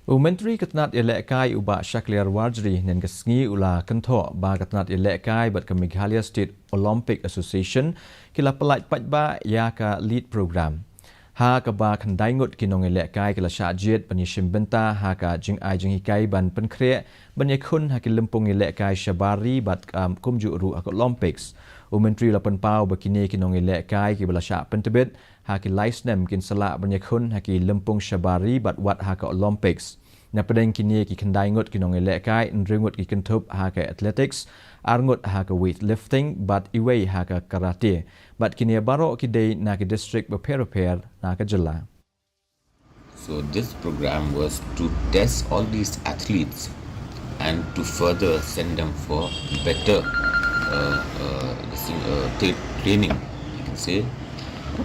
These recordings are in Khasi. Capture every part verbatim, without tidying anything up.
U Myntri ka tnat ïalehkai u Bah Shakliar Warjri hynnin ka sngi u la kynthoh ba ka tnat ïalehkai bad ka Meghalaya State Olympic Association ki la pyllait paidbah ïa ka LEAD program, ha kaba khyndai ngut ki nongïalehkai ki la shah jied ban ïashim bynta ha ka jingai jinghikai ban pynkhreh ban ïakhun ha ki lympung ïalehkai shabar ri bad, um, kumjuh ruh ha ka Olympics. U Myntri u la pynpaw ba kine ki nongïalehkai kiba la shah pyntbit ha ki lai snem kin sa lah ban ïakhun ha ki lympung shabar ri bad wat ha ka Olympics. Napdeng kine ki khyndai ngut ki nongïalehkai, hynriew ngut ki kynthup ha ka athletics, ar ngut ha ka weightlifting bad iwei ha ka karate. Bad kine baroh ki dei na ki district bapher bapher na ka jylla. So this program was to test all these athletes and to further send them for better, uh, uh, this thing, uh, tra- training, you can say.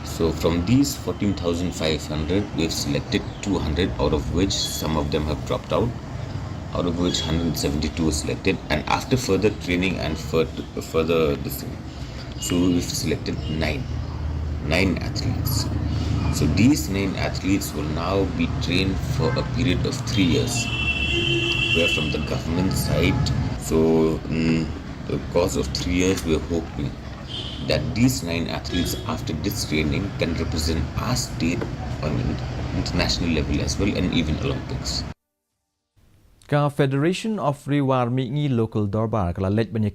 So from these fourteen thousand five hundred, we've selected two hundred, out of which some of them have dropped out, out of which hundred seventy-two were selected. And after further training and fur- further this thing, so we've selected nine, nine athletes. So these nine athletes will now be trained for a period of three years, where from the government side, so in the course of three years, we're hoping that these nine athletes, after this training, can represent our state on an international level as well, and even Olympics. Ka Federation of Ri War Mihngi Local Dorbar ka la leit ban ïa